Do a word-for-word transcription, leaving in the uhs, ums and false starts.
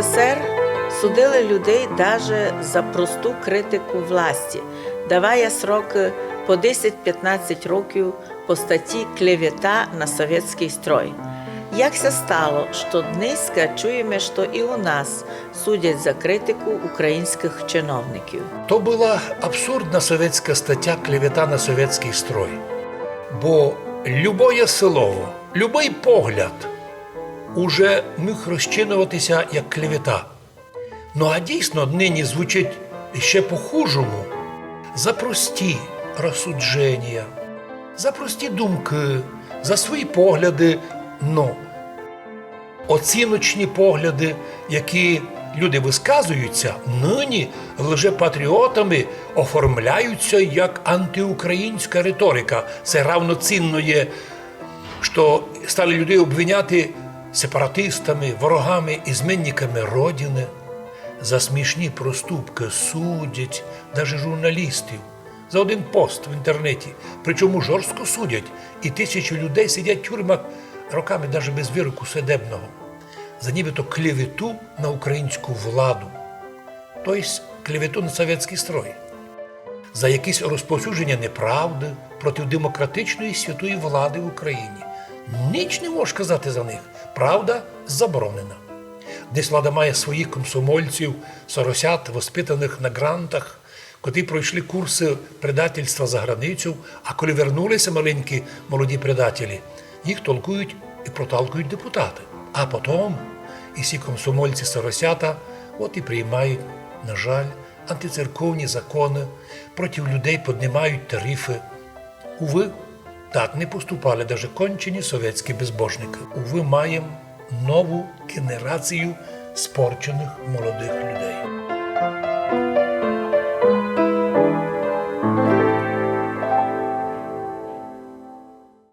СССР судили людей даже за просту критику власти, давая срокы по десять-пятнадцять років по статї «Клевета на совєтськый строй». Як ся стало, што днеська чуєме, што і у нас судять за критику українськых чиновників? То была абсурдна совєтська статя «Клевета на совєтськый строй». Бо любоє слово, любый погляд уже міг розчиновати ся як клевета. Ну а дійсно нині звучить іще по-хужому. За прості розсудженія, за прості думкы, за свої погляды, ну, оціночні погляды, які люди высказують ся, нині лжепатріотами оформляють ся як антиукраїнська риторика. Се равноцінно є, што стали людей обвиняти сепаратистами, ворогами, изменниками Родины. За смішні проступкы судять даже журналістів. За один пост в інтернеті. Причому жорстко судять, і тисячі людей сидять в тюрмах роками даже без вироку судебного. За нібито клевету на українську владу. То єсть клевету на совєтськый строй. За якісь розповсюдженя неправды проти демократичної святої влады в Україні. Ніч не можеш казати за них. Правда заборонена. Десь влада має своїх комсомольців, соросят, воспитаных на ґрантах, котрі пройшли курсы предательства за границю, а коли вернули ся маленькі молоді предателі, їх толкують і проталкують депутаты. А потом і сі комсомольці-соросята от і приймають, на жаль, антицерковні законы, проти людей поднимають тарифы. Увы, так не поступали даже кончені совєтські безбожникы. Увы, маєм нову ґенерацію спорченых молодых людей.